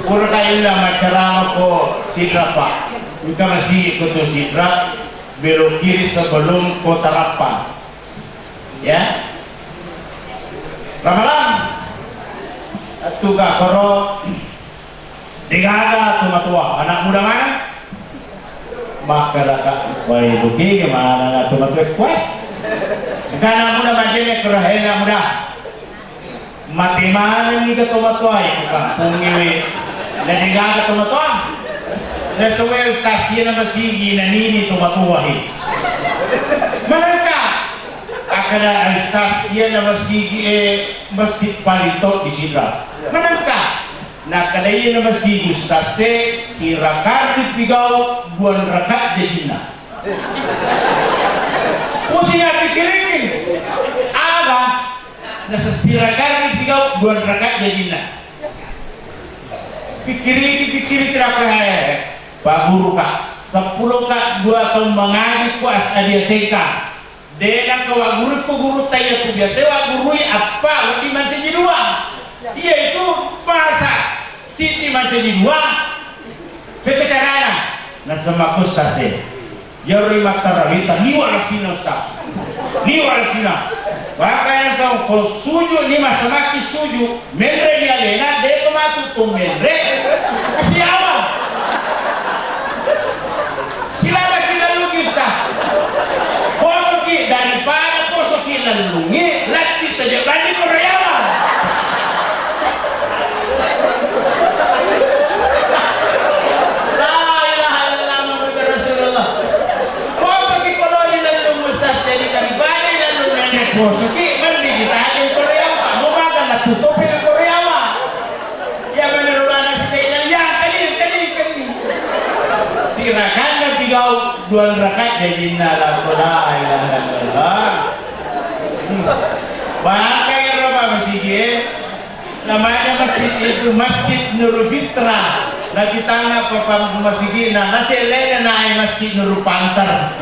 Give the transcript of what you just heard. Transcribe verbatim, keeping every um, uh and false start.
Pura kainna maccarama ko Sidrap, Pak. Engka masigi ko tu Sidrap, belok kiri sebelum Kota Rappang. Ya. Ramalang. Tuga koro. Degaga tu matua, anak muda mana? Makkadaka, wai, duki ke mana tu matua kuai? Engka anak muda majene kero, he anak muda. Mate manenni ke tomatoae ku kampongnge we. Na degaga tomatoa. Na sowe ustaz iya na masigi na nini tomatoae. Manengka. Akkeda ustaz iya na masigi e masjid paling top di Sidrap. Manengka. Nakkeda iya na masigi ustaz e sirakang ripigau dua rakaat jajinna. Pusing pikiriki. Aga? Nasessirakang ripigau dua rakaat jajinna. Pikiriki, pikiriki, raka, eh, Pak Guru, Kak. Seppulo, Kak, dua tahun mengaji ku as-, adia sengka. De nengka wa guru ko guru taiya tu biasa wa gurui appa wedding mancaji dua. Iya itu masa siddi mancaji dua. Pekko carana? Nasema ku ustaz e. Yaro mattarawita liwa lasina ustaz. Liwa lasina. Makanya sau ko suju ni masamaki suju. Menre ni alena, de ko matu tu menre. Siapa? Silakan kita lukis kah? Posoki daripada posoki lellungi, lagi terjadi Korea. La ilaha illallah Muhammadur Rasulullah. Posoki koloni lellung ustaz jadi daripada lellung nenek posoki mending kita Korea. Mau makan lah tutup Korea. Ya menurut mana sih ya kali kali kali. Sirakanna pigau dua rakaat jajinna la ilaha illallah. Hmm. Maka ya Bapak masigi, namanya masjid itu Masjid Nurul Fitrah. Nabi tanya papa masigi na naselene na ai Masjid Nurul Pantar.